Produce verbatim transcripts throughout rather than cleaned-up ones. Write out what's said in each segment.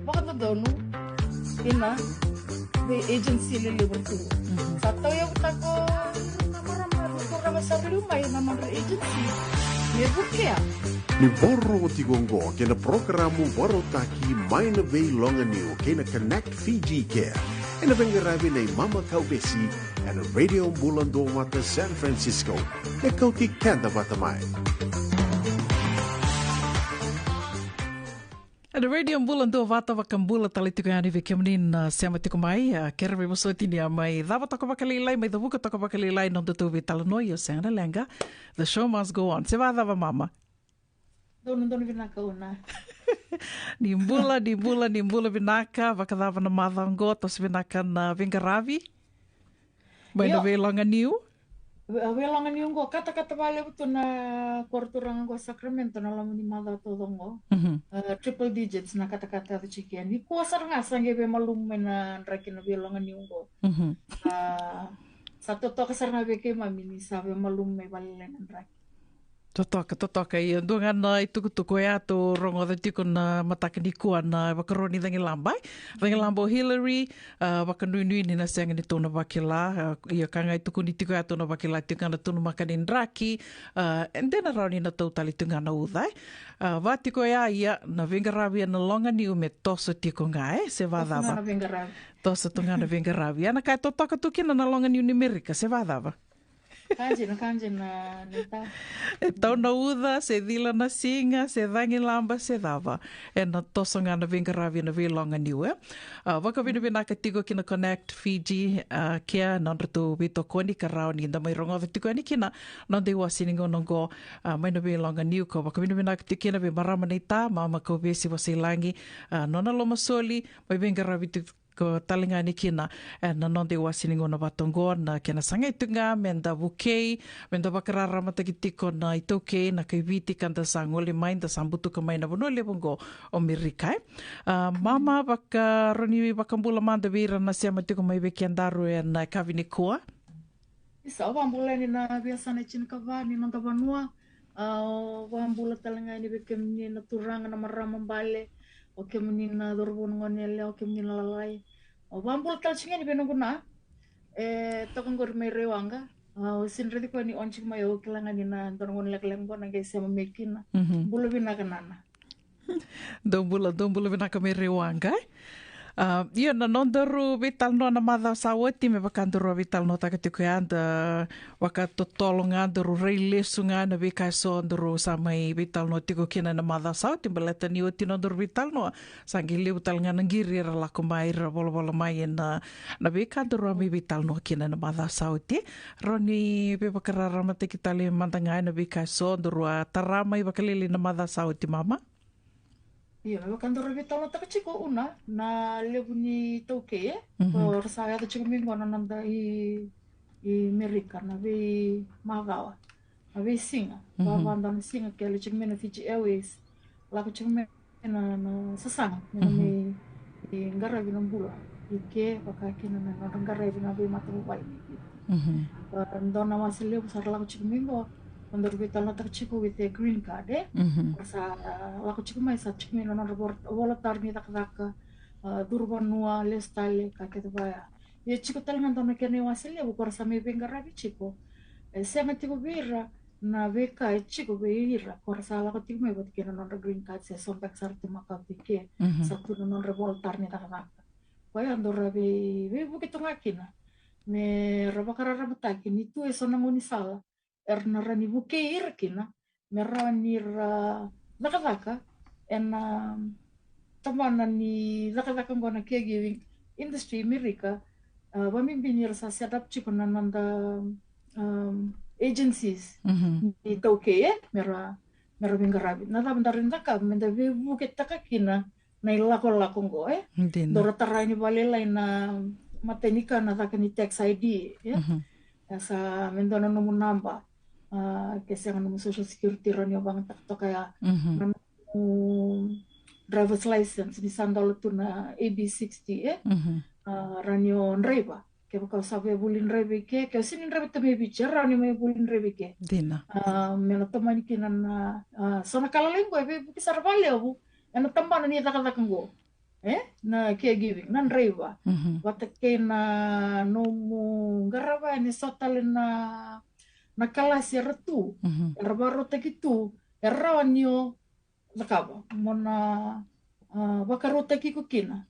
Vakadodonu ina vei agency lelevu tu. Sa tauyavutaka o ira na marama era turaga sa liu mai na nodra agency me vukea. Ni vakarorogo tiko oqo kei na porokaramu vakarautaki mai na Veiloganiu kei na Connect Fiji Care, ena veiqaravi nei Mama Kauvesi ena Radio Bula Duavata San Francisco. Me kauti keda vata mai. Ena Radio Bula Duavata, vakabula tale tiko yani vei kemuni na sema tiko mai. A, kere mai vosoti ni a mai cava toka vakalailai, mai cavuka toka vakalailai na nodatou veitalanoa, io sega na leqa. The show must go on. Se vakacava, Mama? Donu, donu vinaka Una. Ni bula, ni bula, ni bula vinaka. Vakacava na macawa oqo? Toso vinaka na veiqaravi mai na Io. Veiloganiu? Ve-, Veiloganiu oqo, katakata vakalevu tu na koro turaga oqo Sacramento na loma ni macawa taucoko oqo. Mhm. A, triple digits na katakata yaco tiko ya. Nikua sara ga sa qai veimalumu mai na draki na Veiloganiu oqo. Mhm. A, sa totoka sara ga vei keimami ni sa veimalumu mai vakalailai na draki. Totoka, totoka. Ia, dua ga na itukutuku oya tou rogoca tiko na mataka nikua na ivakarau ni cagilaba, e? Cagilaba o Hillary, a, vakanuinui ni na sega ni tou na vakila, a, ia ka ga e tukuni tiko ya tou na vakila tiko ga na tou na maka ni draki, a, e de na rawa ni na tau tale tiko ga na uca, e? A, va tiko ya, ia, na veiqaravi ena Loganiu me toso tiko ga, e? Se Toso ga vakacava? Na veiqaravi. Toso tu ga na veiqaravi. Ia na ka e totoka tu kina na Loganiu ni Merika, se vakacava? Ka dina, ka dina, Nita. E tau na uca, se cila na siga, se cagilaba, se cava, ena toso ga na veiqaravi ena Veiloganiu, e? A, vakavinavinaka tiko ki na Connect Fiji, a, Care, na nodratou veitokoni ka rawa ni da mai rogoca tiko yani kina na noda iwase ni gauna oqo, a, mai na Veiloganiu. Ka vakavinavinaka tiko kina vei marama naita, Mama Kauvesi Vasailagi, a, nona lomasoli, mai veiqaravi tiko tale ga yani kina, e, na noda iwase ni gauna vata oqo, na kena sagai tu ga me da vukei, me da vakararamataki tiko na iTaukei, na kai Viti ka da sa gole mai, da sa butuka mai na vanua levu oqo o Merika, e. A, Mama, vaka, rawa ni vakabula mada vei ira na sema tiko mai vei kedaru ena yakavi nikua. Isa, au vakabula yani na veiyasana e tinikava ni noda vanua. A, au vakabula tale ga yani vei kemuni na turaga, na marama bale, o kemuni na cauravou, na goneyalewa, o kemuni na lalai. Au vakabula tale tiko yani vei noqu na, e, toka qori mai Raiwaqa. A, au sega ni raici koya ni on tiko mai, au kila ga ni na dua na gauna lekaleka qo na qai sema mai kina. Mhm. Bula vinaka nana. Dou bula, dou bula vinaka mai Raiwaqa, e? A, io, na nodaru veitalanoa na macawa sa oti, me vaka daru a veitalanoataka tiko ya, da vakatotolo ga, daru rai lesu ga na veika eso daru sa mai veitalanoa tiko kina ena macawa sa oti, baleta ni oti nodaru veitalanoa, sa qai levu tale ga na qiri era lako mai, era volavola mai ena, na veika daru a mai veitalanoa kina ena macawa sa oti. Rawa ni veivakararamataki tale mada ga ena veika eso daru a tara mai vakalailai na macawa sa oti, Mama? Io, me vaka daru veitalanoataka tiko, Una, na levu ni iTaukei, e? Mhm. Ko ra sa yaco tiko mai qo na noda i, i Merika, na veimacawa, na veisiga. Mhm. Vavadua na siga, ke yali tiko mai na Fiji Airways, lako tiko mai na, na sasaga, me na, mhm, mai, e, qaravi na bula i ke, vaka kina na nodra qaravi na veimatavuvale ni Viti. Mhm. A, dua na wase levu sa ra lako tiko mai qo, o daru veitalanoataka tiko with a green card, e? Mhm. Sa, a, lako tiko mai, sa tiko mai na nodra vol-, volataru ni cakacaka, a, curu vanua, lesu tale, ka kece vaya. Ia tiko tale ga dua na kena iwase levu, ko ra sa mai veiqaravi tiko. E sega tiko vei ira na veika e tiko vei ira, ko ra sa lako tiko mai vata kei na nodra green card, se so beka sa ra tu makawa tu i ke, mhm, sa tu na nodra volataru ni cakacaka. Koya daru a vei, veivuke tu ga kina me ra vakararamataki ni tu e so na gaunisala era na rawa ni vukei ira kina me rawa ni ra cakacaka ena tabana ni cakacaka oqo na caregiving industry i Merika. A, vabibi ni ra sa set up tiko na noda, um, agencies, mhm, ni iTaukei, e, me ra, me ra veiqaravi. Na cava daru na cakava me da veivuketaka kina na ilakolako oqo, e? Dina. Daru tara yani vakalailai na imatai ni ka na caka ni tax I D, e? Mhm. E sa me dua na nomu naba, a, ke sega nomu social security, rawa ni o vakayagataka toka ya. Mhm. Na nomu driver's license, ni sa dola tu na A B sixty, e? Mhm. A, rawa ni o draiva. Kevaka o sa via vuli draiva i ke, ke o sega ni draiva tu mai Viti, e rawa ni mai vuli draiva i ke. Dina. A, me na tomani kina na, a, so na ka lalai oqo e veivuke sara vakalevu ena tabana ni cakacaka oqo. e, na caregiving, na draiva. Vata kei na nomu qarava yani so tale na, na kalasi era tu, era varautaki tu, e rawa ni o cakava mo na, a, vakarautaki iko kina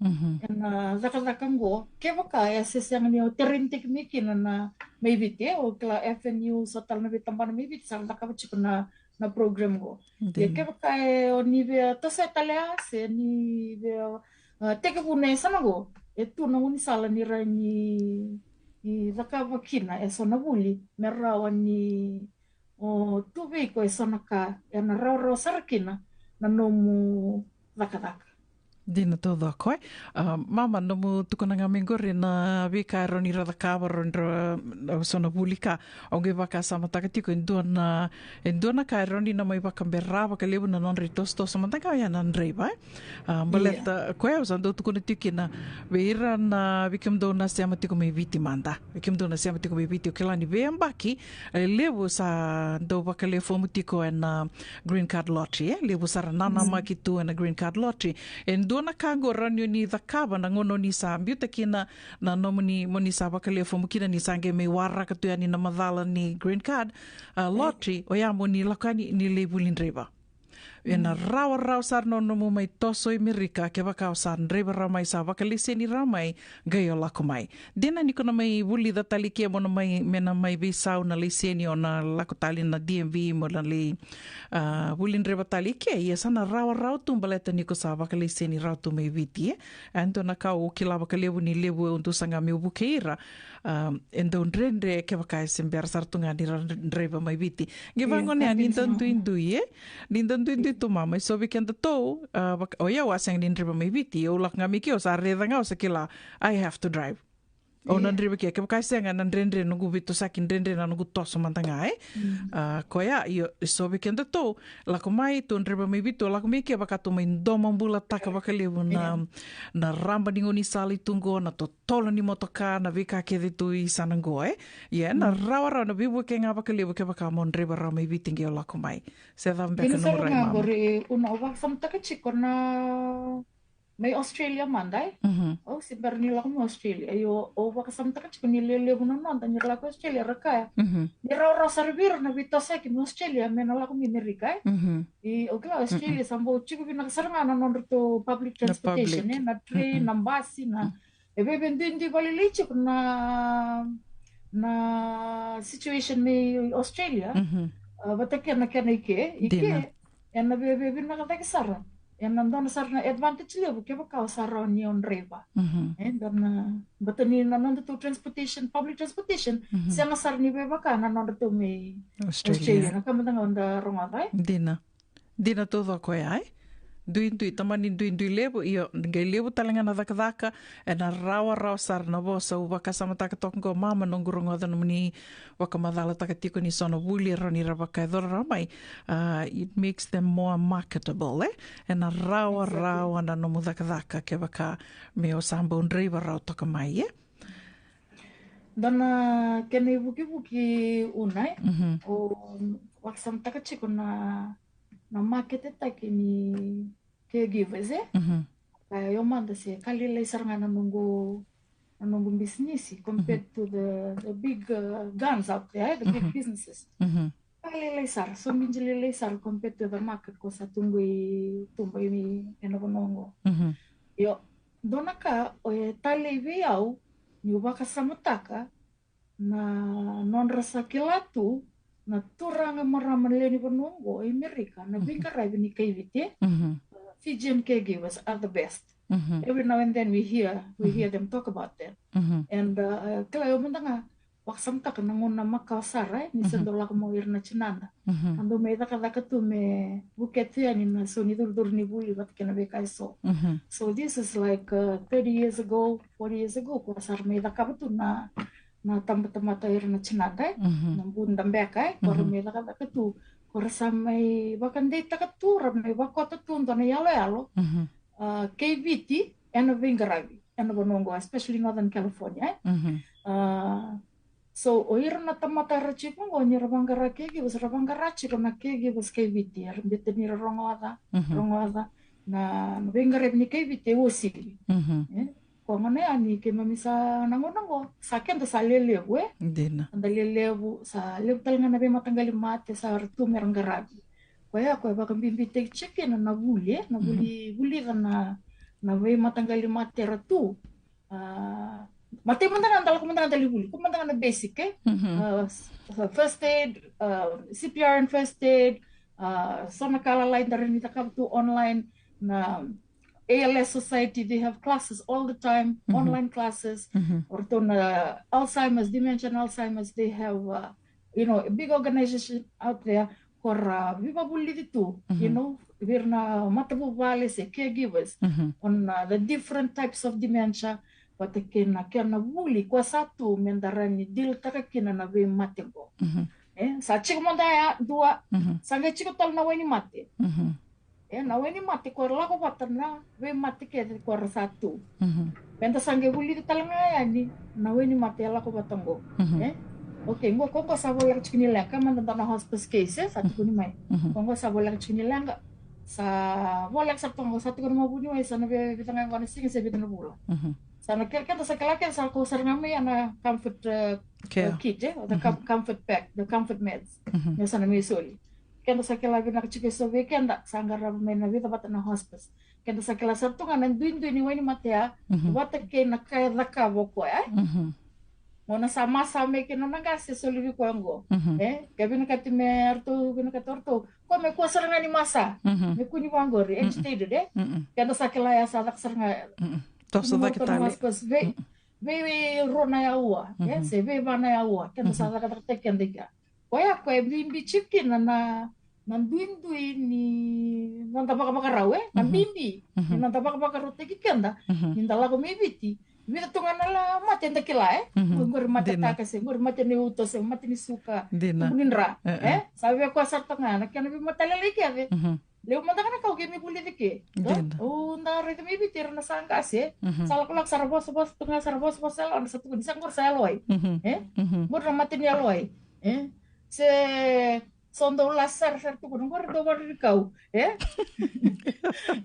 ena cakacaka oqo. Kevaka e se sega ni o train-taki mai kina na, mai Viti, e, o kila F N U, so tale na veitabana mai Viti sa ra cakava tiko na, na program oqo. Ia kevaka e o ni via tosoya tale a se ni via, a, tekivuna e sa na oqo, e tu na gaunisala ni rawa ni, ni cakava kina e so na vuli me rawa ni o tu vei iko e so na ka ena rawarawa sara kina na nomu cakacaka. Dina taucoko, e. A, mama, nomu tukuna ga mai qori na veika e rawa ni ra cakava, rawa ni ra, a, so na vuli ka. Au qai vakasamataka tiko e dua na, e dua na ka e rawa ni na mai vakabera vakalevu na nodra itosotoso mada ga oya na draiva, e. A, baleta koya au sa dau tukuna tiko kina vei ira na, vei kemudou na sema tiko mai Viti mada. Vei kemudou na sema tiko mai Viti, o kila ni veiyabaki e levu sa dau vakalewe fomu tiko ena green card lottery, e? Levu sara nanamaki tu ena green card lottery. E dua na ka oqo rawa ni o ni cakava na gauna o ni sa biuta kina na nomuni, mo ni sa vakalewe fomu kina ni sa qai mai waraka tu yani na macala ni green card, a, lottery, oya mo ni lako yani ni lai vuli draiva. Ena rawarawa sara na nomu mai toso i Merika, kevaka o sa draiva rawa mai, sa vakalaiseni rawa mai, qai o lako mai. Dina ni ko na mai vulica tale i ke mo na mai, me na mai veisau na laiseni, o na lako tale na D M V mo na lai, a, vuli draiva tale i ke, ia sa na rawarawa tu baleta ni ko sa vakalaiseni rawa tu mai Viti, e. E dua na ka au kila vakalevu ni levu au dau saga meu vukei ira, a, e dau dredre kevaka e se bera sara tu ga ni ra draiva mai Viti. Qai vagone yani da duidui, e? Ni da duidui tu mama, e so vei kedatou, a, vaka, o yau a sega ni draiva mai Viti, au lako ga mai ke, au sa raica ga, au sa kila, I have to drive. Au na draiva ke, kevaka e sega na dredre noqu veitosoyaki, dredre na noqu toso mada ga, e? A, koya, io, e so vei kedatou, lako mai, tou draiva mai Viti, tou lako mai ke, vaka tou mai domobulataka vakalevu na, na raba ni gaunisala i tu qo, na totolo ni motoka, na veika kece tu i sana qo, e? Ia, na rawarawa, na veivuke ga vakalevu kevaka mo draiva rawa mai Viti qai o lako mai. Se cava beka na nomu rai, mama? Qori, au na vakasamataka tiko na mai Australia mada, e? Au se bera ni lako mai Australia. Io, au vakasamataka tiko ni lelevu na noda ni ra lako Australia, ra kaya ni rawarawa sara vei ira na veitosoyaki mai Australia me na lako mai Merika, e? I, o kila Australia sa bau tiko vinaka sara ga na nodratou public transportation, e? Na train, na basi, na, e veve duidui vakalailai tiko na, na situation mai Australia. A, vata kei na kena i ke, i ke, ena veve vinaka cake sara. Ena dua na sara na advantage levu kevaka o sa rawa ni o draiva. E, dua na, baleta ni na nodratou transportation, public transportation, sega sara ni vevaka na nodratou mai Australia. Na ka mada ga o da rogoca, e? Dina. Dina taucoko ya, e? Duidui, tamani duidui levu, io, qai levu tale ga na cakacaka, ena rawarawa sara na vosa au vakasamataka toka qo, mama, noqu rogoca nomuni vakamacalataka tiko ni so na vuli e rawa ni ra vakayacora rawa mai, a, it makes them more marketable, e? Ena rawarawa na nomu cakacaka kevaka me o sa bau draiva rawa toka mai, e? Dua na kena ivukivuki, Una, e? O vakasamataka tiko na, na maketetaki ni caregivers, e? Ka io mada se ka lailai sara ga na noqu, na noqu bisinisi compared to the, the big, uh, guns out there, e? The big businesses. Ka lailai sara, so biji lailai sara compared to the market ko sa tu qo i tuba i, ena vanua qo. Io, dua na ka o e talei vei au niu vakasamataka na nodra sa kila tu na turaga, marama, lewe ni vanua qo i Merika, na veiqaravi ni kai Viti, e? Fijian caregivers are the best. Every now and then we hear, we hear them talk about that. And, uh, kila, io mada ga vakasamataka na gauna makawa sara, e, ni sa dau lako mai o ira na tinada. A dau mai cakacaka tu me vukea tu yani na so ni curucuru ni vuli vata kei na veika e so. So this is like, uh, thirty years ago, forty years ago, ko ra sa mai cakava tu na, na tabatamata o ira na tinada, e? Na buda beka, e? Ko ra mai cakacaka tu, ko ra sa mai vakadeitaka tu, ra mai vakota tu dua na iyaloyalo, a, kei Viti ena veiqaravi ena vanua qo, especially Northern California, e? A, so o ira na tamata era tiko qo, ni ra vaqara caregivers, ra vaqara tiko na caregivers kei Viti, era biuta ni ra rogoca, rogoca. na, na veiqaravi ni kai Viti e uasivi. Mhm. E? Ko gona yani keimami sa na gauna qo, sa keda sa lelevu, e? Dina. Da lelevu, sa levu tale ga na veimataqali mate sa ra tu me ra qaravi. Koya, koya vakabibitaki tiko kina na vuli, e? Na vuli, vulica na, na veimataqali mate ra tu. Ah, mate mada ga, da lako mada ga da lai vuli. Ko mada ga na basic, e? Mhm. Ah, s-, s-, first aid, ah, C P R and first aid, ah, so na ka lalai da rawa ni cakava tu online, na A L S Society, they have classes all the time, mhm, online classes. Mhm. O ratou na Alzheimer's, dementia and Alzheimer's, they have, uh, you know, a big organization out there. Ko ra, uh, veivakavulici tu, mhm, you know, vei ira na matavuvale se caregivers, mhm, on, uh, the different types of dementia, vata kei na kena vuli ko sa tu me da rawa ni deal taka kina na veimate qo. Mhm. E, sa tiko mada ya dua, mhm, sa qai tiko tale na wainimate. Mhm. E, na wainimate ko ra lako vata na veimate kece ko ra sa tu. Mhm. Me da sa qai vulica tale ga yani na wainimate e lako vata qo. Mhm. E? Okay, qo, ko qo sa voleka tiko ni leqa, mada dua na hospice case, e, sa tukuni mai. Mhm. Ko qo sa voleka tiko ni leqa, sa voleka sara tu qo, sa tukuni mai vuniwai, sa na vei, vica ga qo na siga se vica na vula. Mhm. Sa na keda, keda sa kila, keda sa kau sara ga mai ya na comfort, uh, care, uh, kit, e? The com-, mhm, comfort pack, the comfort meds. Mhm. Me sa na mai soli. Keda sa kila vinaka tiko eso vei keda, sa qarava mai na vica vata na hospice. Keda sa kila sara tu ga na duidui ni wainimate ya, mhm, vata kei na ka e cakava o koya, e? Mhm. Mo na sa masa mai kei na nona qase, soli vei koya qo. Mhm. E? Ke vinakati me ratou, vinakati o ratou. Koya me kua sara ga ni masa. Mhm. Me kua ni vaqori, mhm, agitated, e? Mhm. Keda sa kila ya sa caka sara ga. Mhm. Toso cake tale. Vei, mhm, vei, vei rua na aua, e? Mhm. Se vei va na aua. Keda sa, mhm, cakacakataki keda i kea. Koya, koya e bibi tiko kina na, na duidui ni noda vakavakarau, e? Na, mhm, bibi, mhm, ni noda vakavakarautaki keda, mhm, ni da lako mai Viti. Vica tu ga na la mate da kila, e? Mhm. Qori mate, dina, taka se, qori mate ni uto se, mate ni suka. Dina. Tubu ni dra, e, e? Sa vei koya sara tu ga na kena veimataqali kece. Mhm. Levu mada ga na ka au keimami vulica ke. Dina. O, au da raica mai Viti era na sa qase. Mhm. Sa lakolako sara vosavosa tu ga, sara vosavosa, yalo, sa tukuni sa qori sa yalowai. Mhm. E? Mhm. Qori na mate ni yalowai. E? Se so dau la sara, sara tukuna qori dau vara ni kau. E?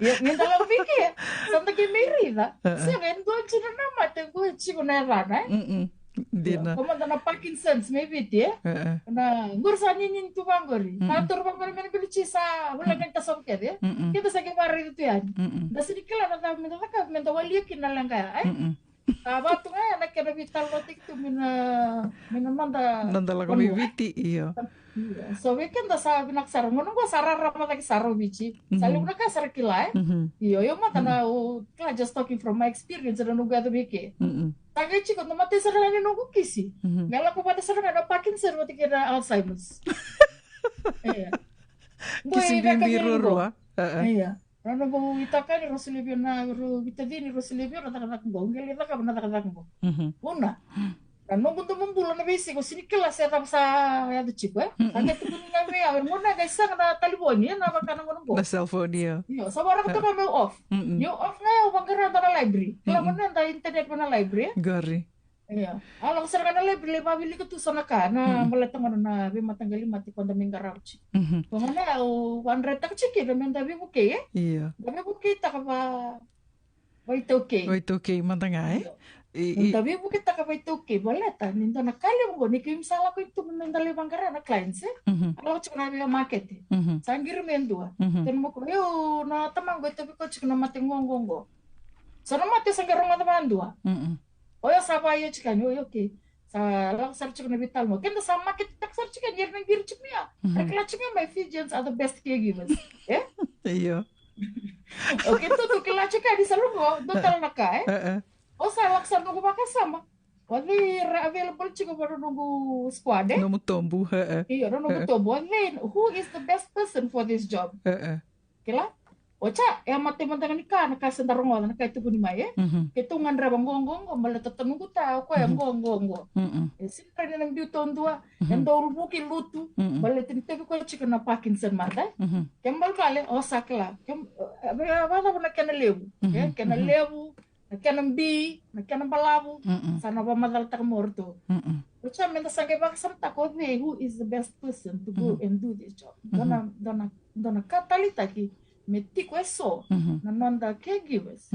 Ia, ni da lako vei ke, sa da keimami raica. Uh-uh. Sega, e dua tiko na mate qo e tiko na yacana, e? Mm-mm. Dina. Ko mada na Parkinson's mai Viti, e? E, e. Na, qori sa ninini tu vaqori. Mm-mm. Sa toro vaqori mai na biluti sa, vula, mm, mai tasova kece, e? Mm-mm. Keda sa qai varaici tu yani. Mm-mm. Da sega ni kila na cava me da cakava me da walia kina na leqa ya, e? Mm-mm. Sa va tu ga ya na kena veitalanoataki tu mai na, mai na noda, noda lako mai vanua, e? Viti, io. Io. So vei keda sa vinaka sara, gauna qo sa rarama cake sara o Viti. Sa, mhm, levu na ka sa ra kila, e? Mhm. Io, io mada, mm, na, o, kila, just talking from my experience, na noqu yaco vei ke. Mm-mm. Sa qai tiko, na matai sara ga ni noqu kisi. Mhm. Me lako vata sara ga na Parkinson vata kei na Alzheimer's. Io. Kisi bibi ruarua. Io. Rau na vou itokani, rau solia vei au na, rau itacini, rau solia vei au na cakacaka qo. Au qai lai cakava na cakacaka qo. Mhm. Vuna. Na noqu domobula na veisiga, au sega ni kila se cava sa yaco tiko, e? Mm-mm. Sa qai tukuni ga vei au, e, gauna qai sega na talevoni, e, na vaka na gauna qo. Na cellphone, io. Io, sa vakarau toka meu off. Mm-mm. Niu off ga, au vaqara dua na library. Kila, mm-mm, gauna eda internet mai na library, e? Qori. Io. Au lako sara ga na library, lai vavilika tu so na ka, na, mm, baleta gauna na veimataqali mate ko da mai qarava tiko. Mhm. Ko gauna au vakadretaka tiko kina me da veivukei, e? Io. Da veivukeitaka va, vaitaukei. Vaitaukei mada ga, e? Io. I, i, da veivukeitaka vaitaukei, baleta ni dua na ka levu qo, ni keimami sa lako i tuba me da lai vaqara na clients, e? Mhm. A lako tiko na veimakete. Mhm. Sa qiri me dua. Mhm. Kena mako, io, na tamaqu e tauvi koya tiko na mate qo, qo, qo. So na mate sa qai rogoca vadua. Mm-mm. Oya sa vakaio tiko yani, oya, okay. Sa lako sara tiko na veitalanoa. Keda sa maketitaka sara tiko yani, era na qiri tiko mai ya. Mhm. Era kila tiko mai, Fijians are the best caregivers. E? Io. Okay, tu, tu kila tiko yani sa lugo, dua tale na ka, e? E, e. O sa lako sara noqu vakasama. O cei era available tiko vua na noqu squad, e? Nomu tobu, e, e. Io, na noqu, e, e, tobu. O cei, who is the best person for this job? E, e. Kila? Oti ya, e a mate mada ga ni ka, na ka sa da rogoca, na ka e tukuni mai, e? Mhm. Keitou gadreva qo, qo, qo, baleta noqu ta, o koya, mhm, qo, qo, qo. Mm-mm. E sega ni rawa ni na biu taudua, mhm, e dau vuki lutu, mm-mm, baleta ni tauvi koya tiko na Parkinson mada, e? Mhm. Kena ibalebale, o sa kila. Kena, e, e, vakacava na kena levu, e? Mhm. Kena, mhm, levu, na kena bi, na kena balavu, mm-mm, sa na vakamacalataka mai o ratou. Mm-mm. Oti ya me da sa qai vakasamataka o cei, who is the best person to go, mhm, and do this job. Dua na, mhm, dua na, dua na ka taleitaki, me tiko e so na noda caregivers,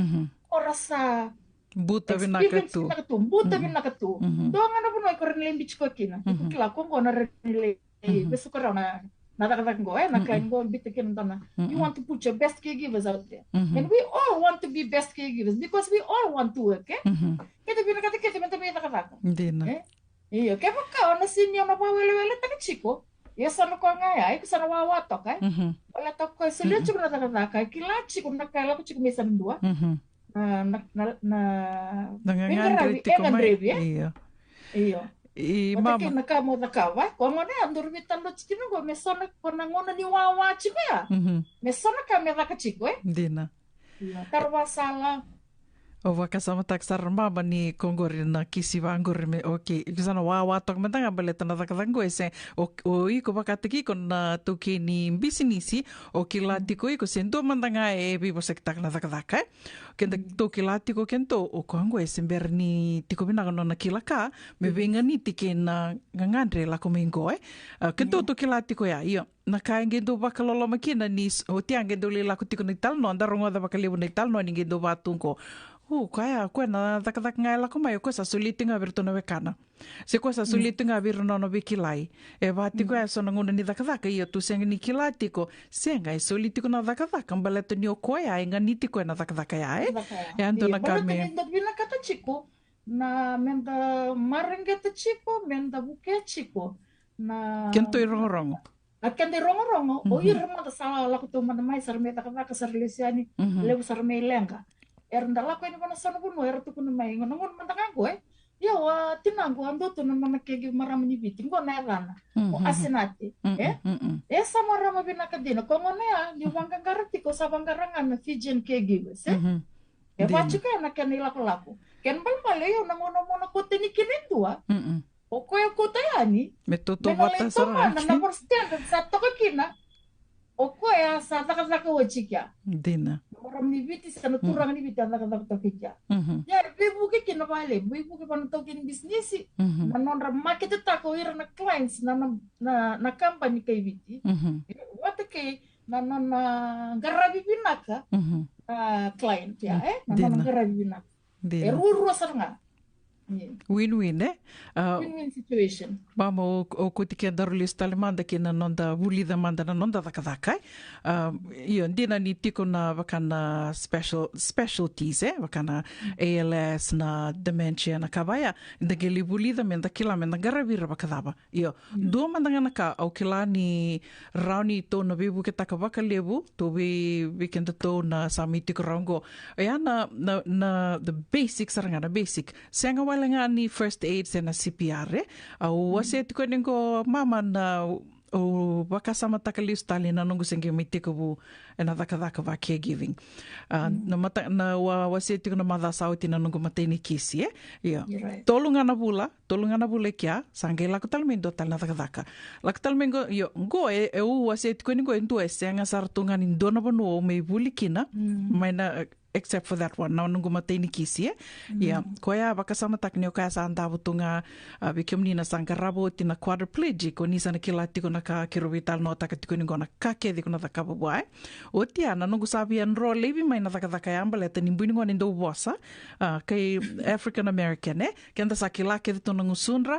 o ra sa buta vinaka tu. Buta vinaka tu. Dua ga na vanua iko rawa ni lai biuti koya kina. Iko kila ko qo na rawa ni lai vesuka rawa na cakacaka qo, e, na client qo, biuta kina dua na. You want to put your best caregivers out there. And we all want to be best caregivers because we all want to work, e? Keda vinakata kece meda mai cakacaka. Dina. E? Io, kevaka o na sini o na vakaweleweletaka tiko, ia sa na koya ga ya, iko sa na wawa toka, e? Baleta o koya e solia tiko na cakacaka, e kila tiko na ka e lako tiko mai sa na dua. Na, na, na, na veiqaravi e gadrevi, e? Io. Io. Vata kei na ka mo cakava, e? Ko gona ya, dou veitalanoa tiko qo, me so na, ko na gauna ni wawa tiko ya. Me so na ka me caka tiko, e? Dina. Io, taro vakasala. O vakasamataka sara mama ni ko qori na kisi vaqori me, okay. Iko sa na wawa toka mada ga baleta na cakacaka qo e se, o, o iko vakataki iko na taukei ni bisinisi, o kila tiko iko se dua mada ga e veivosakitaka na cakacaka, e? Keda tou kila tiko keda tou, o koya qo e se bera ni tiko vinaka nona kila ka me veiganiti kei na gagadre lako mai qo, e? A, keda tou kila tiko ya, io. Na ka e qai dau vakaloloma kina ni s-, oti a qai dau lai lako tiko na italanoa, da rogoca vakalevu na italanoa ni qai dau vaka tu qo. O koya, koya na cakacaka ga e lako mai, o koya sa solia tiko ga vei iratou na wekana. Se koya sa solia tiko ga vei ira na nona veikilai. E vaka tiko ya so na gauna ni cakacaka, ia tou sega ni kila tiko, sega, e solia tiko na cakacaka baleta ni o koya e ganiti koya na cakacaka ya, e? E a dua na ka me. Baleta ni da vinakata tiko na meda mareqeta tiko, meda vukea tiko na kedatou irogorogo. A keda irogorogo, o ira mada sa lako taumada mai, sa ra mai cakacaka, sa ra lesu yani, levu sa ra mai leqa. Era da lako yani vana so na vanua, era tukuna mai, na gauna mada ga qo, e? Ia, o tinaqu, a dua tu na nona caregiver, marama ni Viti, qo na yacana. O Asenati, e? E sa marama vinaka dina, ko gona ya, niu vaqaqara tiko, sa vaqara ga na Fijian caregivers, e? E vaka tiko ya na kena ilakolako. Kena ibalebale, io, na gauna mo na kauta yani kina e dua. O koya kauta yani me tautauvata sara na standard sa toka kina. O koya sa cakacaka oti kea. Dina. Na marama ni Viti se na turaga ni Viti a cakacaka toka kea. Ia e veivuke kina vakalevu, veivuke vua na taukei ni bisinisi, na nodra maketetaka o ira na clients na, na, na, na company kai Viti. Vata kei na nona qaravi vinaka na client ya, e? Na nona qaravi vinaka. E ruarua sara ga. Win-win, e? Win-win situation. Mama, o, o kuti kedaru lesu tale mada ki na noda vulica mada na noda cakacaka, e? Io, dina ni tiko na vaka na special, specialties, e? Vaka na A L S, na dementia, na ka vaya. Da qai lai vulica meda kila meda qaravi ira vakacava. Io, dua mada ga na ka au kila ni rawa ni tou na veivuketaka vakalevu, tou vei, vei kedatou na sa mai tiko rawa qo. Ia na, na, na, the basic sara ga, na basic. Sega wale ga ni first aid se na C P R, e? Au wasea tiko yani qo mama na, au vakasamataka lesu tale na noqu se qai mai tekivu ena cakacaka va caregiving. A, na mata, na wa, wasea tiko na macawa sa oti na noqu matai ni kisi, e? Io. Tolu ga na vula, tolu ga na vula e kea, sa qai lako tale mai dua tale na cakacaka. Lako tale mai qo, io, qo e, e au wasea tiko yani qo e dua e sega sara tu ga ni dua na vanua au mai vuli kina, mai na, except for that one, na noqu matai ni kisi, e? Ia, koya vakasamataka ni o koya sa davo tu ga, a, vei kemuni na sa qarava oti na quadriplegic, o ni sa na kila tiko na ka keirau veitalanoataka tiko yani qo na ka kece ko na cakava vua, e? Oti ya, na noqu sa via draw laivi mai na cakacaka ya baleta ni bui ni gone dau vosa, a, kai African American, e? Keda sa kila kece tu na gusudra,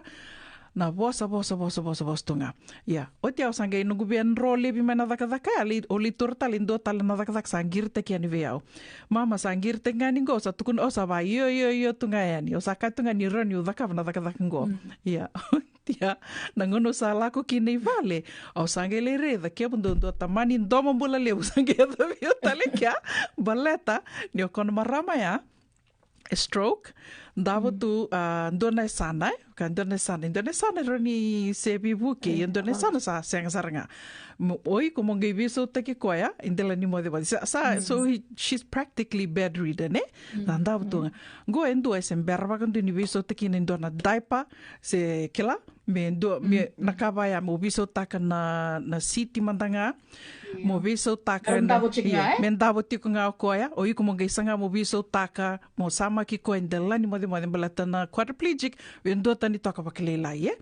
na vosa, vosa, vosa, vosa, vosa tu ga. Ia, oti au sa qai noqu via draw laivi mai na cakacaka ya, lai, au lai taura tale e dua tale na cakacaka sa qiritaki yani vei au. Mama sa qiritaki ga yani qo, sa tukuna, au sa va io, io, io tu ga yani. Au sa kaya tu ga ni rawa niu cakava na cakacaka qo. Ia, oti ya, na gauna au sa lako kina i vale, au sa qai lai raica, kemudou dua tamani domo bula levu sa qai yacovi au tale kea, baleta ni o koya na marama ya, e stroke, davo tu, a, dua na yasana, e? Ka dua na yasana, dua na yasana e rawa ni se veivuke, ia dua na yasana sa sega sara ga. Mo, o iko mo qai veisautaki koya e dela ni mocemoce. Sa, sa, so he, she's practically bedridden, e? Na davo tu ga. Qo e dua e se bera vakadua ni veisautaki na dua na diaper, se kila, me dua, me na ka vaya, mo veisautaka na, na siti mada ga, mo veisautaka na, me davo tiko ga o koya, o iko mo qai saga mo veisautaka, mo samaki koya e dela ni mocemoce baleta na quadriplegic, e duatani toka vakalailai, e?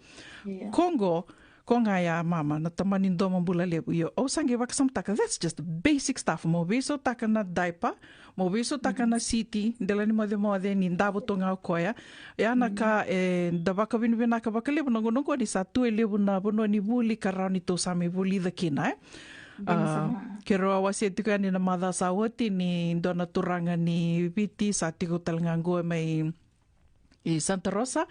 Ko qo, Ko ga ya mama, na tamani doma bula levu. Io, au sa qai vakasamataka, that's just basic stuff. Mo veisautaka na diaper, mo veisautaka na siti, dela ni mocemoce, ni davo tu ga o koya. Ya na ka, e, da vakavinavinaka vakalevu na gauna oqo ni sa tu e levu na vanua ni vuli ka rawa ni tou sa mai vulica kina, e. Vinaka sara. Keirau a wasea tiko yani na macawa sa oti ni dua na turaga ni Viti sa tiko tale ga oqo mai i Santa Rosa,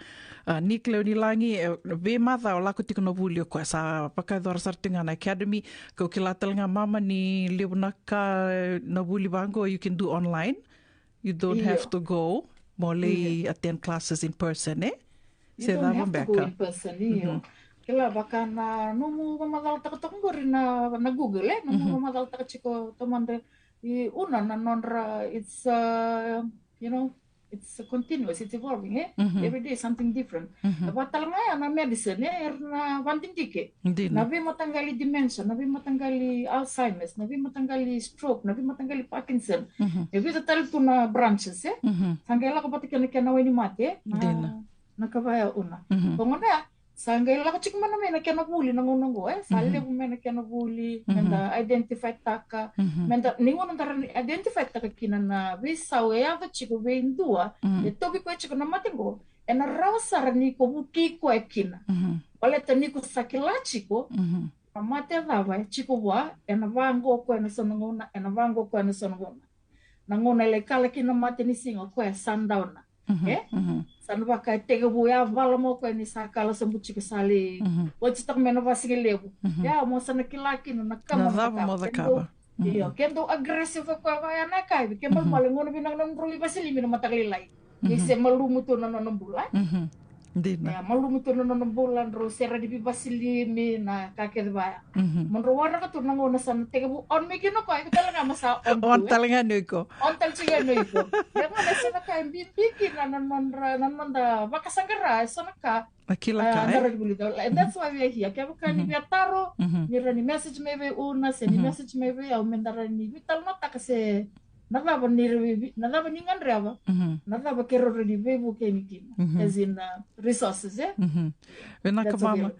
a, Nick Leonilagi, e, veimacawa lako tiko na vuli o koya, sa vakayacora sara tiko ga na academy. Kau kila tale ga mama ni levu na ka, e, na vuli vaqo, you can do online. You don't have to go. Mo lai attend classes in person, e? Se cava beka? You don't have to go in person, io. Kila vaka na nomu vamacalataka toka qori na, na Google, e? Nomu vamacalataka tiko tomada i Una na nodra, it's, uh, you know, it's continuous, it's evolving, e? Every day something different. Na vaka tale ga ya na medicine, e, era na vadidike. Dina. Na veimataqali dementia, na veimataqali Alzheimer's, na veimataqali stroke, na veimataqali Parkinson. E vica tale tu na branches, e? Sa qai lako vata kei na kena wainimate, e? Na, dina, na ka vaya Una. Ko gona ya, sa qai lako tiko mai na, mai na kena vuli na gauna oqo, e? Sa levu mai na kena vuli, meda identify taka, meda, ni gauna da rawa ni identify taka kina na veisau e yaco tiko vei dua, e tauvi koya tiko na mate oqo, ena rawa sara ni ko vukei koya kina. Baleta ni ko sa kila tiko na mate cava e tiko vua, ena vaqo koya na so na gauna, ena vaqo koya na so na gauna. Na gauna e lai kala kina na mate ni siga, o koya sa dauna. E? Sa na vaka e tekivu yavala mai o koya ni sa kala sobu tiko, sa lai oti toka mai na vasigalevu. Ya, mo sa na kila kina na ka mo na cakava. Io, ke dau aggressive o koya vaya na yakavi, ke malumalumu gauna vinaka na drau lai vasilimi na mataka lailai. Ni se malumu tu na nona bula. Dina. Ia, malumu tu na nona bula, drau sere ni veivasilimi, na ka kece vaya. Mo drau waraka tu na gauna sa na tekivu on mai kina o koya, iko tale ga mo sa on tu, e? On tale ga ni o iko. On tale tiko ga ni o iko. Ia, gauna sa na ka e bibi kina na nodra, na noda vakasaqara, e so na ka. Na kila ka, e? And that's why we are here. Kevaka ni via taro, ni rawa ni message mai vei Una, se ni message mai vei au, meda rawa ni veitalanoataka se na cava ni ra vei-, na cava ni gadreva, na cava keirau rawa ni veivukei kina. As in, uh, resources, e? Vinaka mama.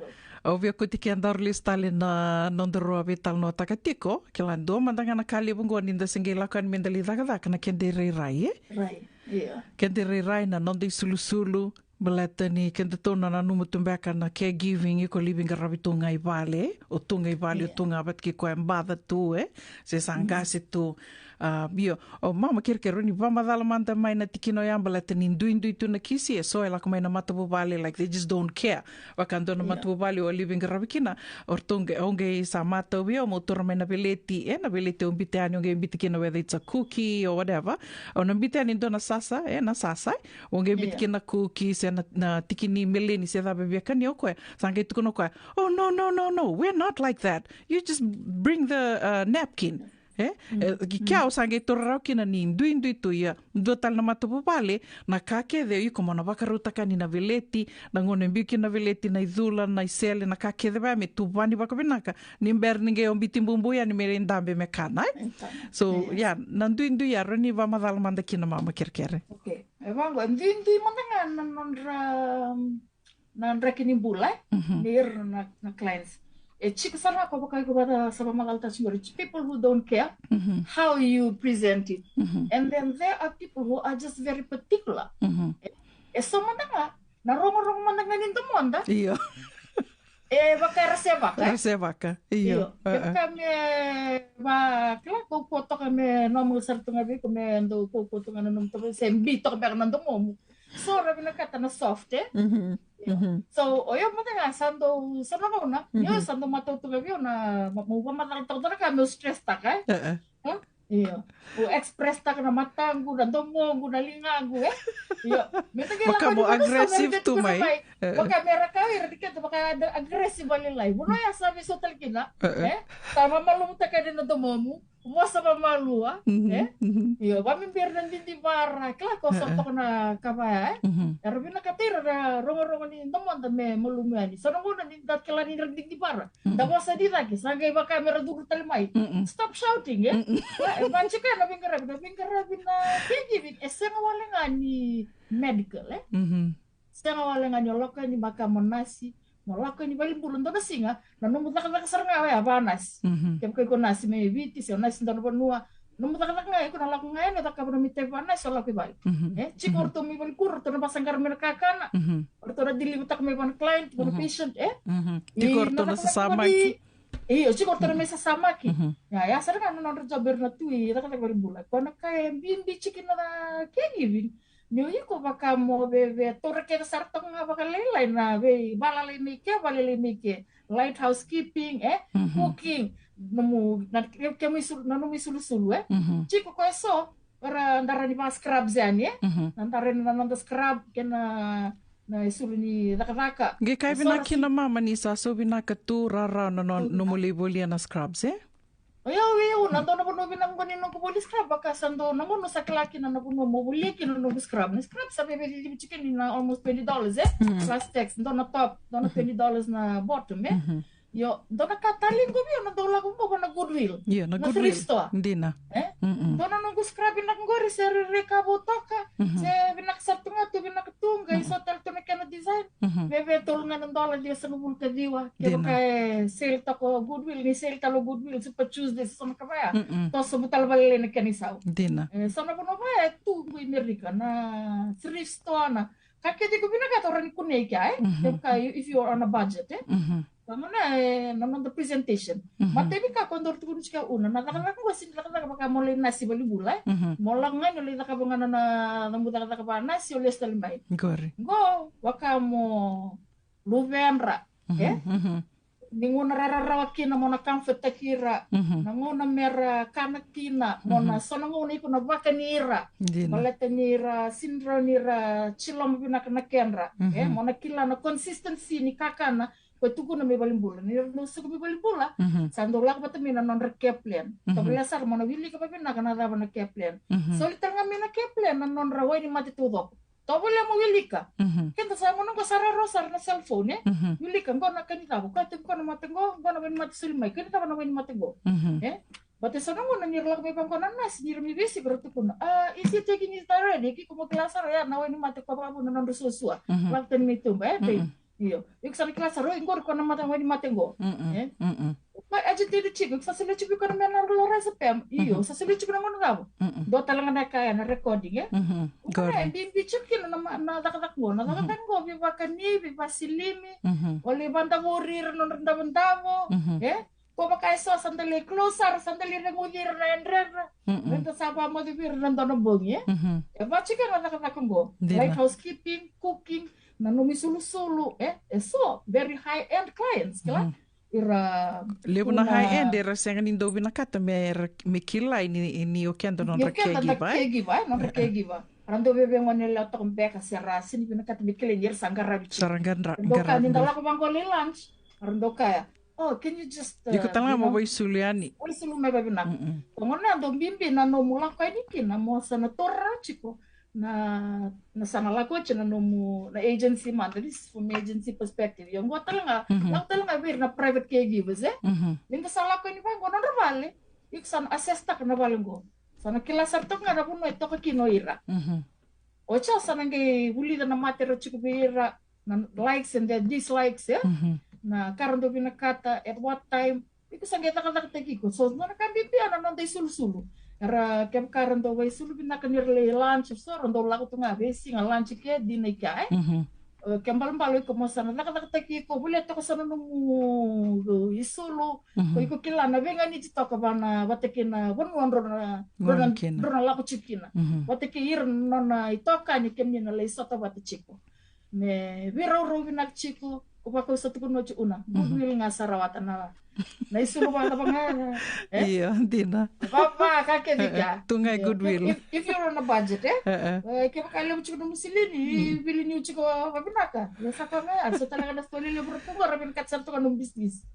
Au via kauti kedaru lesu tale na nodaru a veitalanoataka tiko, kila dua mada ga na ka levu oqo ni da se qai lako yani meda lai cakacaka na keda irairai, e? Right, yeah. Keda irairai, na noda isulusulu, baleta ni kedatou na nanuma tu beka na caregiving, iko lai veiqaravi tu ga i vale, o tu ga i vale, o tu ga vata kei koya e baca tu, e, se sa qase tu. A, io, o mama kerekere, ni vakamacala mada mai na tikina oya, baleta ni duidui tu na kisi, e so e lako mai na matavuvale, like, they just don't care. Vaka dua na matavuvale o lai veiqaravi kina, o ratou qai, o qai sa matau vei au meu taura mai na veleti, e, na veleti au biuta yani, o qai biuta kina whether it's a cookie or whatever. Au na biuta yani dua na sasa, e, na sasa, o qai biuta kina na cookie, se na, na tiki ni meleni, se cava e via kania o koya. Sa qai tukuna o koya, "Oh, no, no, no, no, we're not like that. You just bring the, uh, napkin." E? E, ki kea au sa qai taura rawa kina ni duidui tu, ia dua tale na matavuvale, na ka kece iko mo na vakarautaka yani na veleti, na gauna e biu kina na veleti, na icula, na isele, na ka kece vaya me tuvani vakavinaka, ni bera ni qai o biuti bubu yani me dabe me kana, e? So, ia, na duidui ya, rawa ni vakamacala mada kina mama kerekere. Okay. E vaqo, e duidui mada ga na nodra, na draki ni bula, e? Ni ira na, na clients. E tiko sara ga ko vaka iko vata sa vakamacalataka tiko qori, it's people who don't care how you present it. And then there are people who are just very particular. E, e so mada ga na rogorogo mada ga ni domoda. Io. E vaka era sevaka, e? Era sevaka, io. Io. Kevaka me va, kila, kaukauwa toka me nomu sara tu ga vei iko, me dau kaukauwa toka na nomu toka, se bi toka beka na domomu. So, ra vinakata na soft, e? Io. So, o yau mada ga sa dau, sa na gauna, io, sa dau matau tu ga vei au na, ma, mau vakamacala toka na ka meu stress taka, e? Io. Au express taka na mataqu, na domoqu, na ligaqu, e? Io. Me ta kila vaka mo aggressive tu mai. Vaka me ra kaya ira ni keda vaka aggressive lailai. Vanua ya sa veisautaki kina, e? Sa mamalumutaka yani na domomu, vosa vamalua, e? Io, vamibira na didivara, kila ko sa toka na ka vaya, e? Era vinakata ira na rogorogo ni domoda me malumu yani. Sa na gauna ni da kila ni ra didivara. Da vosa ni cake, sa qai vaka me ra curu tale mai. Stop shouting, e? E, e vaka tiko na veiqaravi, na veiqaravi na caregiving, e sega wale ga ni medical, e? Sega wale ga ni o lako yani vaka mo nasi, Mo lako yani valenibula dua na siga, na nomu cakacaka sara ga oya vakanasi. Mhm. Kevaka iko nasi mai Viti se o nasi dua na vanua, nomu cakacaka ga iko na lako ga yani, o cakava nomu itavi vakanasi, o lako i vale. Mhm. E, tiko o ratou mai valenikuro, ratou na vakasaqara mai na kakana. Mhm. O ratou na deliver-taka mai vua na client, vua na patient, e? Mhm. Tiko o ratou na sasamaki. Io, tiko o ratou na mai sasamaki. Mhm. Ia, ia sara ga na nodra job era na tu i cakacaka valenibula. Koya na ka e bibi tiko na caregiving. Ni o iko vaka mo veve taura kece sara toka ga vakalailai na veivakalai mai ke, vakalailai mai ke. Light housekeeping, e? Mhm. Cooking. Nomu, na, ke, kemu isulu, na nomu isulusulu, e? Mhm. Tiko koya eso, era dau rawa ni vaka-scrubs yani, e? Mhm. Na dau rawa ni na noda scrub, kei na, na isulu ni cakacaka. Qai kaya vinaka kina mama ni sa so vinaka tu rarawa na no-, nomu lai volia na scrubs, e? O yau, o yau, na dua na vanua vinaka qo ni noqu voli scrub, vaka sa dua na gauna sa kila kina na vanua mo volia kina na noqu scrub. Na scrub sa veve cicivi tiko ni na almost twenty dollars, e? Mm. Plus tax, dua na top, dua na twenty dollars na bottom, e? Mhm. Io, dua na ka tale qo vei au na dau lako qo na Goodwill. Io, na Goodwill. Na thrift store. Dina. E? Mm-mm. Dua na noqu scrub vinaka qori se rere ka vou toka. Mhm. Se vinaka sara tu ga tu, vinaka tu ga, mhm, e so tale tu na kena design. Mhm. Veve tolu ga na dola, ciwasagavulu ka ciwa. Dina. Kevaka e sale toka o Goodwill, ni sale tale o Goodwill, Super Tuesday, so na ka vaya. Mm-mm. Toso vou tale vakalailai na kena isau. Dina. E, so na vanua vaya e tu qo i Merika, na thrift store, na ka kece iko vinakata o rawa ni kunea i kea, e? Mhm. Kevaka, if you are on a budget, e? Mhm. Vamana, e, na noda presentation. Mhm. Matai ni ka ko dau tukuna tiko o Una, na cakacaka qo sega ni cakacaka vaka mo lai nasi valenibula, e? Mhm. Mo lako ga ni o lai cakava ga na, na, na nomu cakacaka vakanasi, o lesu tale mai. Qori. Qo, vaka mo luvedra, mhm, e? Mhm. Ni gauna ra rarawa kina mo na comfort-taki ira, mhm, na gauna mera kana kina, mo na, mhm, so na gauna iko na vakani ira. Dina. Baleta ni ra sega ni rawa ni ra tiloma vinaka na kedra. E, mhm, mo na kila na consistency ni kakana ko tukuna mai valenibula. Ni ra dau suka mai valenibula, mhm, sa dau lako vata mai na nodra care plan. Mhm. Tovolea sara mo na wilika vavinaka na cava na care plan. Mhm. Soli tale ga mai na care plan na nodra wainimate taucoko. Tovolea mo wilika. Mhm. Keda sa gauna qo sa rarawa sara na cellphone, e? Mhm. Wilika, qo na ka ni cava, koya tekivu qo na mate qo, qo na wainimate soli mai, ka ni cava na wainimate qo. Mhm. E? But e so na gauna ni ra lako mai vaqo na nasi, ni ra mai veisiko ra tukuna, "Ah, is he taking it already?" Ke iko mo kila sara ya na wainimate ko vakavuna na nodra suasua. Mhm. Lako tani mai tuba, e? Mm-mm. Io. Iko sa na kila sara, oi, qori ko na mate, wainimate qo. Mm-mm. E? Mm-mm. Ko agitated tiko, iko sa solia tiko iko na mena na loraisapam. Io, mhm, sa solia tiko na gauna cava. Mm-mm. Dua tale ga na ka ya na recording, e? Mhm. Qori. Koya e bibi tiko kina na ma-, na cakacaka qo. Na cakacaka qo, mhm, veivakani, veivasilimi. Mhm. O lai vadavori ira na nodra davodavo. Mhm. E? Ko vaka e so sa da lai close sara, sa da lai reguci ira na yadredra. Mm-mm. Meda sa vakamoce vei ira na dua na bogi, e? Mhm. E vaka tiko na cakacaka qo. Dina. Light housekeeping, cooking, na nomu isulusulu, e? E so, very high-end clients, kila? Mhm. Ira levu na high-end, era sega ni dau vinakata me ra, me kilai ni, ni o keda nodra caregiver, e? Caregiver, e? Nodra, e, caregiver. Ra dau veve gone yalewa toka beka se ra sega ni vinakata me kilai ni ra sa qaravi tiko. Sa ra qara-, qaravi. Ra dau kaya, ni da lako vaqo lai lunch, ra dau kaya, "Oh, can you just, uh, iko tale ga mo, you know, vakaisulu yani. Vakaisulu mai vavinaka." Mm-mm. Ko gona ya dau bibi na nomu lako yani kina mo sa na taura tiko na, na sa na lako oti na nomu, na agency mada, this is from agency perspective. Io qo tale ga, mhm, lako tale ga vei ira na private caregivers, e? Mhm. Ni da sa lako yani vaqo nodra vale, iko sa na assess-taka na vale qo. Sa na kila sara toka ga na vanua e toka kina o ira. Mhm. Oti ya sa na qai vulica na mate ra tiko vei ira, na likes and their dislikes, e? Mhm. Na ka ra dau vinakata, at what time. Iko sa qai cakacakataki iko. So, na ka bibi ya na noda isulusulu. Era kevaka ra dau vakaisulu vinaka ni ra lai lunch, so ra dau lako tu ga veisiga lunch ke, dinner ke, e? Mhm. E, ke balabala iko mo sa na cakacakataki iko, volia toka sa na nomu isulu. Mhm. Ko iko kila na veiganiti toka vana, vata kei na vanua drau na, drau na, drau na lako tiko kina. Mhm. Vata kei ira na nona itokani kemuni na lai sota vata tiko. Me veiraurau vinaka tiko, ko vaka au sa tukuna oti Una. Mhm. Goodwill ga sa rawata na, na isulu vakacava ga, e? Io, dina. Vava, ka kece kea. Tu ga e Goodwill. Io. If, if you're on a budget, e? E, e. E, kevaka e levu tiko nomu silini, mm, vili niu tiko vavinaka. Ia sa koya ga ya, so tale ga na sitoa lelevu ra tu qo, ra vinakata sara tu ga nomu business.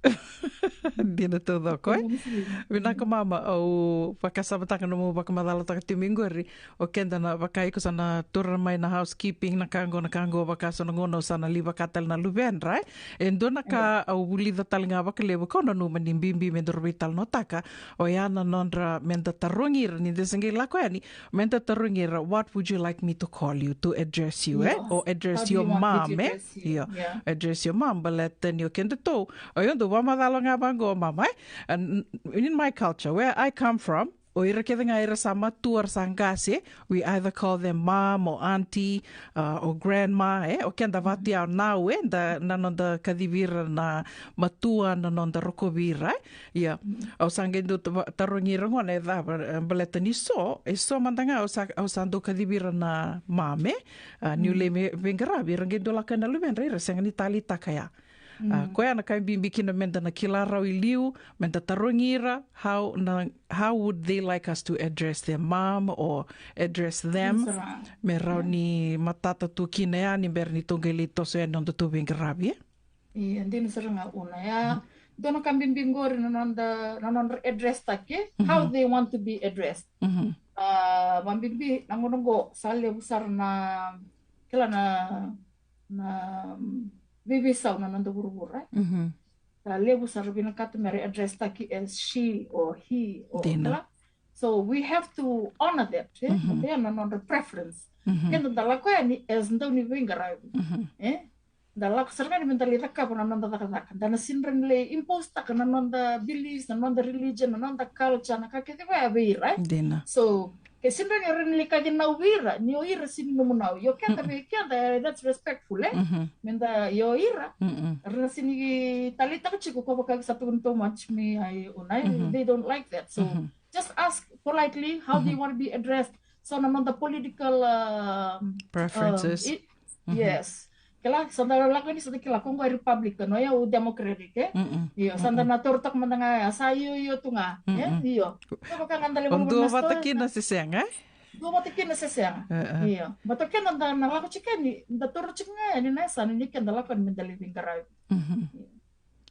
Dina taucoko, e? Nomu silini. Vinaka mama, au vakasamataka nomu vakamacalataka tiko mai qori. O keda na vaka iko sa na taura mai na housekeeping, na ka qo, na ka qo, vaka so na gauna au sa na lai vaka tale na luvedra, e? E dua na ka, e, au vulica tale ga vakalevu, kau na Nanuma ni bibi me daru veitalanoataka, oya na nodra me da tarogi ira, ni da se qai lako yani, me da tarogi ira, "What would you like me to call you, to address you, eh? Or address your mom, eh?" Io, address your mom, baleta ni o kedatou, o yau dau vakamacala ga vaqo, mama, eh? And in my culture, where I come from, o ira kece ga era sa matua, era sa qase, we either call them mom or auntie, uh, or grandma, eh? O keda vata ya o nau, eh? Da, na noda kacivi ira na matua, na noda rokovi ira, eh? Ia, au sa qai dau ta-, tarogi ira gona e cava, eh, baleta ni so, e so mada ga au sa, au sa dau kacivi ira na mom, eh? Ah, niu lai me, veiqaravi, ira qai dau lako na luvedra, ira sega ni taleitaka ya. Ah, koya na ka e bibi kina me da na kila rawa i liu, me da tarogi ira, how na, how would they like us to address their mom or address them? Me rawa ni matata tu kina ya ni bera ni tou qai lai toso ya na nodatou veiqaravi, eh? Ia, dina sara ga, Una, ya. Dua na ka bibi qori na noda, na nodra address taki, eh? How they want to be addressed. Ah, vakabibi na gauna qo sa levu sara na, kila na, na, mm, veiveisau na noda vuravura, eh? Sa levu sara vinakata me ra address taki as she or he or, kila. So we have to honor that, eh? They are na nodra preference. Keda da lako yani as dau ni veiqaravi, eh? Da lako sara ga ni me da lai cakava na noda cakacaka. Da na sega ni lai impose taka na noda beliefs, na noda religion, na noda culture, na ka kece koya vei ira, eh? Dina. So ke sega ni o ira ni lai kaci nau vei ira, ni o ira sega ni nomu nau. Io, keda vei keda, eh, that's respectful, eh? Me da, io, ira, ira na sega ni taleitaka tiko ko vaka sa tukuni too much me, ai, Una, eh? They don't like that. So just ask politely, how do you want to be addressed? So na noda political, um, preferences. Yes. Kila, sa da lako ni sa da kila, ko qo e Republican, o yau Democratic, eh? Io, sa da na torotaka mada ga ya, sa io, io tu ga, eh? Io. Ko vaka ga da levu, dua vata kina se sega, eh? Dua vata kina se sega. Io. But o keda da na lako tiko yani, da toro tiko ga yani na yasana ni keda lako yani me da lai veiqaravi.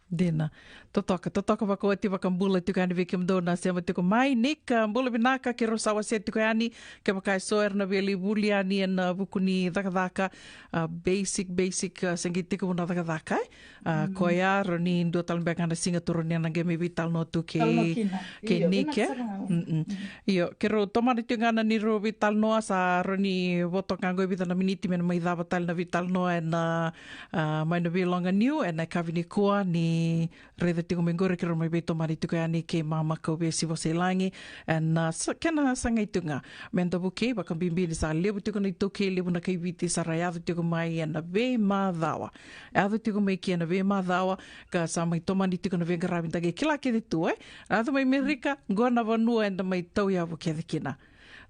Dina. Totoka, totoka vakaoti, vakabula tiko yani vei kemudou na sema tiko mai. Nick, ah, bula vinaka, keirau sa wasea tiko yani, kevaka e so era na via lai vuli yani ena vuku ni cakacaka, ah, basic, basic, ah, se qai tekivu na cakacaka, eh? Ah, koya, rawa ni dua tale beka ga na siga tu rawa ni na qai mai veitalanoa tu kei, kei Nick, eh? Io, keirau tomana tiko ga na neirau veitalanoa, sa rawa ni vo toka ga qo e vica na miniti me na mai cava tale na veitalanoa ena, ah, mai na veiloga niu ena yakavi nikua. Ni raica tiko mai qori, keirau mai veitomani tiko yani kei mama Kauvesi Vosailagi. Ena, ah, sa, kena sagai tiko ga me da vukei, vakabibi ni sa levu tiko na iTaukei, levu na kai Viti sa ra yaco tiko mai ena veimacawa. Yaco tiko mai ki ena veimacawa, ka sa mai tomani tiko na veiqaravi, da qai kila kece tu, eh? Yaco mai Merika, qo na vanua eda mai tauyavu kece kina.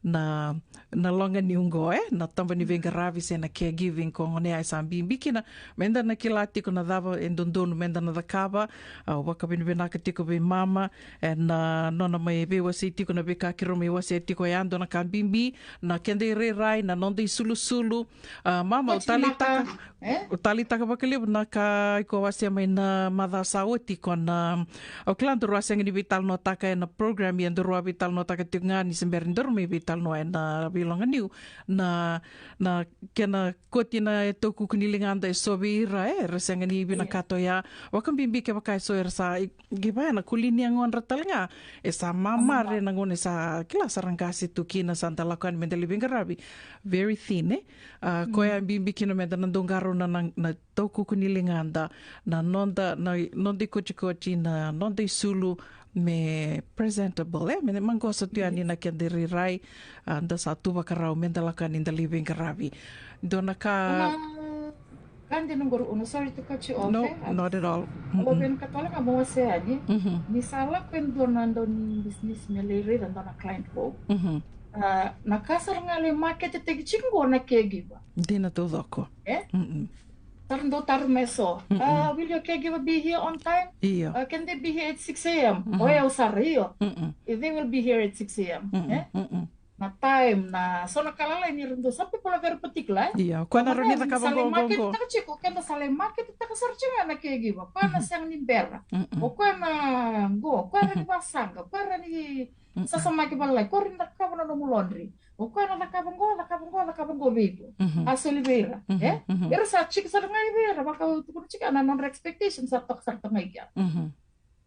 Na, na loga niu qo, eh? Na taba ni veiqaravi se na caregiving, ko gona ya e sa bibi kina me da na kila tiko na cava e dodonu me da na cakava. Au vakavinavinaka tiko vei mama ena, ah, nona mai veiwasei tiko na veika keirau mai wasea tiko ya. Dua na ka bibi na keda irairai, na noda isulusulu. Ah, mama, au taleitaka, eh? Au taleitaka vakalevu na ka iko wasea mai na macawa sa oti, ko na, au kila daru a sega ni veitalanoataka ena program, ia daru a veitalanoataka tiko ga ni se bera ni daru mai veitalanoa ena veiloga niu, na, na kena koti na itokani ni ligada e so vei ira, eh, era sega ni vinakata oya. Vakabibi kevaka e so era sa i, qai vaya na koli ni yagodra tale ga, e sa mamare na gauna e sa, kila, sa ra qase tu kina, sa da lako yani me da lai veiqaravi. Very thin, eh? Ah, koya e bibi kina me da na dau qarauna na, na itokani ni ligada, na noda, na noda ikotikoti, na noda isulu me presentable, eh? Me maqosa tu yani na keda irairai, ah, da sa tu vakarau me da lako yani da lai veiqaravi. Dua na ka. Ka dina qori, Una, sorry to cut you off, no, eh? Not at all. Au vinakata tale ga meu wasea yani. Ni sa lako e dua na dau ni business me lai raica dua na client vou. Ah, na ka sa ra qai lai market-taki tiko qo na caregiver. Dina taucoko. Eh? Sa ra dau taroga mai e so, ah, will your caregiver be here on time? Io. Ah, can they be here at six a.m.? O yau sara, io. They will be here at six a.m., eh? Na time, na so na ka lalai ni ra dau, some people are very particular, eh? Ia, o koya na rawa ni cakava qo, qo, qo. Keda sa lai market-taka sara tiko ga na caregiver. O koya na sega ni bera. O koya na qo, o koya rawa ni vasaqa, o koya rawa ni sasamaki vakalailai, o koya rawa ni cakava na nomu laundry. O koya na cakava qo, cakava qo, cakava qo vei iko. A soli vei ira, eh? Era sa tiko sara ga vei ira, vaka au tukuna tiko, na nodra expectation sa toka sara toka ga i kea.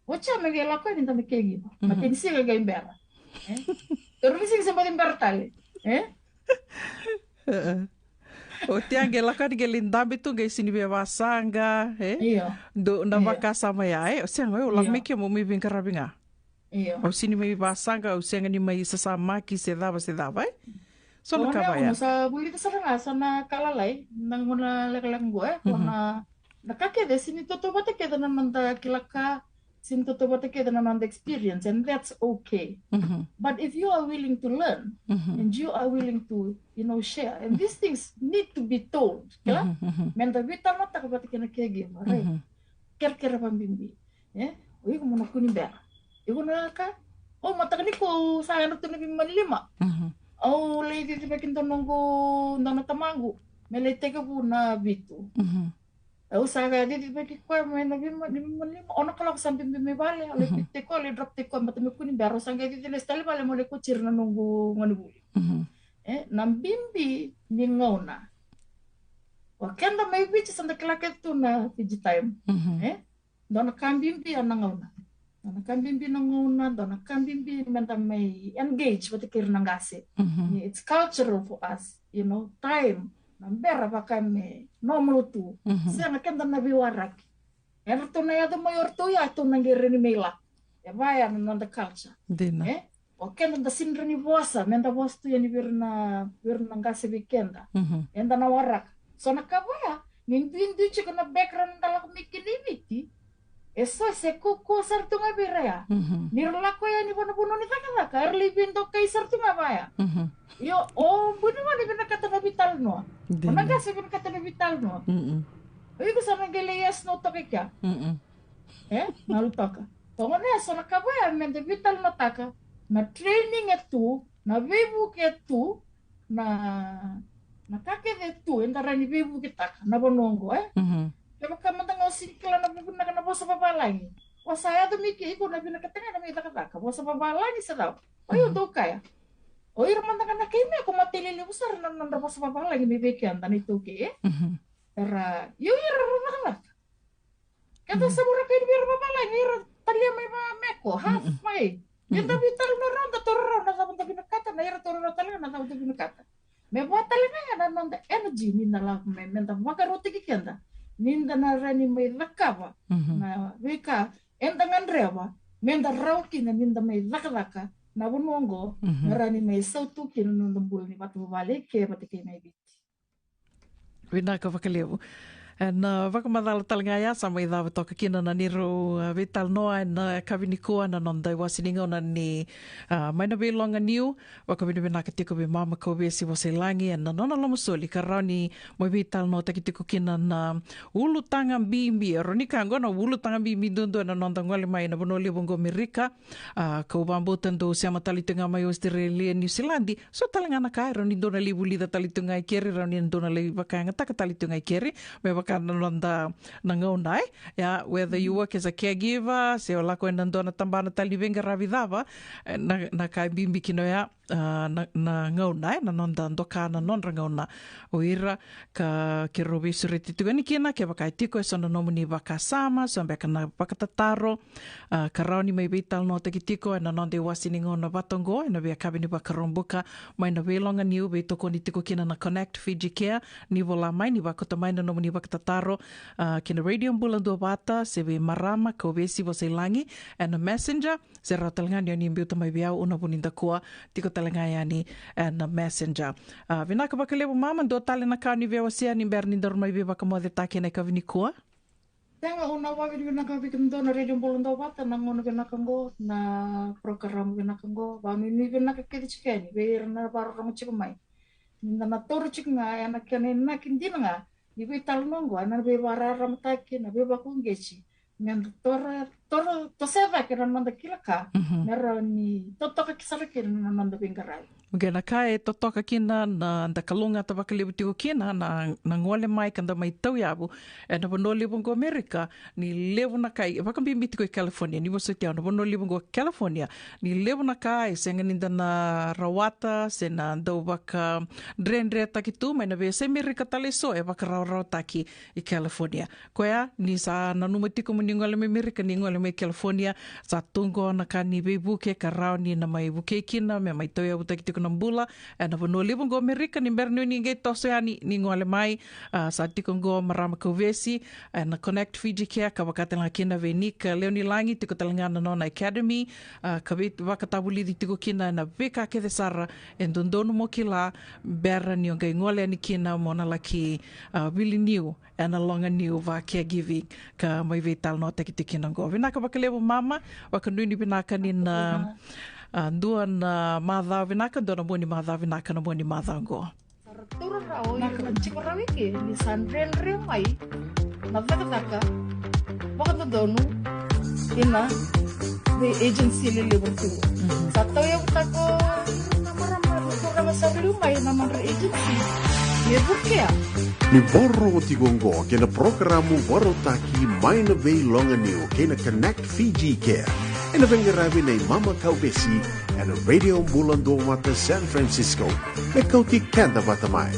Oti ya me qai lako yani dua na caregiver. Matai ni siga qai bera. E? Tolu ni siga se baci bera tale. E? Oti ya qai lako yani qai lai dabe tu qai sini via vasaqa. E? Io. Dua na vakasama ya. E? Sega, au lako mai kemu, au mai veiqaravi ga. Io. Au sini mai vasaqa, au sega ni mai sasamaki se cava se cava, e? So na ka vaya. Sa vulica sara ga, sa na ka lalai, na gauna lekaleka qo, e? Ko na, na ka kece, sini tautauvata kece na noda kila ka, sini tautauvata kece na noda experience, and that's okay. But if you are willing to learn, and you are willing to, you know, share, and these things need to be told, kila? Meda veitalanoataka vata kei na caregiver, right? Kerekere vabibi. E? O iko mo na kua ni bera. Iko na ka, o mataka ni ko sa yadra tu na veimalima. Au lai cicivaki dua noqu, dua na tamaqu me lai tekivu na vitu. Au sa qai cicivaki koya mai na veima-, na veimalima, ono kaloko sa bibi mai vale, au lai pick-taki koya, au lai drop-taki koya, baleta me kua ni bera, au sa qai cici lesu tale i vale meu lai kauti ira na noqu gonevuli. E? Na bibi ni gauna. O keda mai Viti sa da kila kece tu na Fiji time. E? Dua na ka bibi ya na gauna. Dua na ka bibi na gauna, dua na ka bibi meda mai engage vata kei ira na qase. Ni it's cultural for us, you know, time na bera vaka me normal tu. Sega, keda na veiwaraki. Eratou na yaco mai o ratou ya, tou na qai rawa ni mai lako. E vaya na noda culture. Dina. E? O keda da sini rawa ni vosa, meda vosa tu yani vei ira na, vei ira na qase vei keda. Eda na waraka. So na ka vaya, ni duidui tiko na background da lako mai kina i Viti. E so se kaukaua sara tu ga vei ira ya. Ni ra lako yani vua na vanua ni cakacaka, era lai veidokai sara tu ga vaya. Io, o buni vua ni vinakata na veitalanoa. O na qase vinakata na veitalanoa. O iko sa na qai lai yes no toka i kea. E? Galu toka. Toka na so na ka vaya meda veitalanoataka, na training e tu, na veivuke e tu, na, na ka kece e tu, eda rawa ni veivuketaka na vanua oqo, e? Kevaka mada ga o sini kila na veivinaka na vosa vavalagi. O sa yaco mai ke iko na vinakata ga na mai cakacaka vosa vavalagi se cava. O io dou kaya. O ira mada ga na kai me ko matei lelevu sara na nodra vosa vavalagi mai vei keda na iTaukei, e? Era, io ira ra cakacaka. Keda sa vura kai ni vei ira vavalagi, ira talia mai va meko, half mai. Eda veitalanoa rau, da taura rau na cava da vinakata, na ira taura rau tale ga na cava da vinakata. Me vaka tale ga ya na noda energy ni da lako mai, meda vakarautaki keda ni da na rawa ni mai cakava na veika eda gadreva meda rawa kina ni da mai cakacaka na vanua oqo, na rawa ni mai sautu kina na noda bula ni vatavuvale ke vata kei na i Viti. Vinaka vakalevu. Ena, a, vakamacala tale ga ya sa mai cava toka kina na neirau, a, veitalanoa ena, a, yakavi nikua na noda iwasi ni gauna ni, a, mai na veiloga niu. Vakavinavinaka tiko vei mama Kauvesi Vosailagi ena nona lomasoli ka rawa ni mai veitalanoataki tiko kina na ulutaga bibi. E rawa ni kaya oqo na ulutaga bibi duadua ena noda gole mai na vanua levu oqo Amerika. A, kau vakabauta dou sema tale tu ga mai Australia, New Zealand. So tale ga na ka, e rawa ni dou na lai vulica tale tu ga i keri, e rawa ni dou na lai vakayagataka tale tu ga i keri. Me vaka na noda na gauna, e? Ya, whether you work as a caregiver, se o lako ena dua na tabana tale ni veiqaravi cava, e, na, na ka e bibi kina oya, a, na, na gauna, e, na noda doka na nodra gauna. O ira ka keirau veisureti tiko yani kina, kevaka e tiko eso na nomuni vakasama, so beka na vakatataro, a, ka rawa ni mai veitalanoataki tiko ena noda iwasi ni gauna vata oqo ena veiyakavi ni Vakaraubuka mai na veiloga niu, veitokoni tiko kina na Connect Fiji Care. Ni vola mai, ni vakauta mai na nomuni vakatataro, a, ki na Radio Bula Duavata se vei marama Kauvesi Vosailagi ena Messenger. Se rawa tale ga ni o ni biuta mai vei au, Una Vunidakua, tiko tale ga yani ena Messenger. A, vinaka vakalevu mama, dua tale na ka ni via wasea ni bera ni daru mai veivakamocetaki ena yakavi nikua. Sega, au na vakavinavinaka vei kemudou na Radio Bula Duavata na gauna vinaka oqo, na program vinaka oqo, vakanuinui vinaka kece tiko yani vei ira na vakarorogo tiko mai. Ni da na taura tiko ga ena kena inaki dina ga ni veitalanoa oqo, ena veivakararamataki, na veivakauqeti. Meda toro, toro, toso cake na noda kila ka, me rawa ni totoka ki sara kina na noda veiqaravi. Oqo na ka e totoka kina na da kalougata vakalevu tiko kina na, na gole mai ka da mai tauyavu ena vanua levu oqo Amerika, ni levu na ka, e vakabibi tiko i California, ni vosoti au na vanua levu oqo California, ni levu na ka e sega ni da na rawata se na dau vakadredretaki tu mai na veiyasai Amerika tale eso, e vakarawarawataki i California. Koya, ni sa nanuma tiko mo ni gole mai Amerika, ni gole mai California, sa tu qo na ka ni veivuke ka rawa ni na mai vukei kina me mai tauyavutaki tiko na bula ena vanua levu qo Amerika. Ni bera ni o ni qai toso yani ni gole mai, a, sa tiko qo marama Kauvesi ena Connect Fiji Care, ka vaka tale ga kina vei Nika Leonilagi, tiko tale ga na nona academy, a, ka veivakatavulici tiko kina ena veika kece sara e dodonu mo kila bera ni o qai gole yani kina mo na laki, a, vili niu ena loga niu va caregiving, ka mai veitalanoataki tiko kina qo. Vinaka vakalevu mama, vakanuinui vinaka ni na, a, dua na macawa vinaka, dua na mua ni macawa vinaka na mua ni macawa qo. Sa ra taura rawa o ira na tiko rawa i ke ni sa dredre mai na cakacaka vakadodonu ina vei agency lelevu tu. Sa tauyavutaka o ira na marama, na turaga sa liu mai na madra agency me vukea. Ni vakarorogo tiko oqo kei na porokaramu vakarautaki mai na veiloga niu kei na Connect Fiji Care, ena veiqaravi nei Mama Kauvesi ena Radio Bula Duavata San Francisco, me kauti keda vata mai.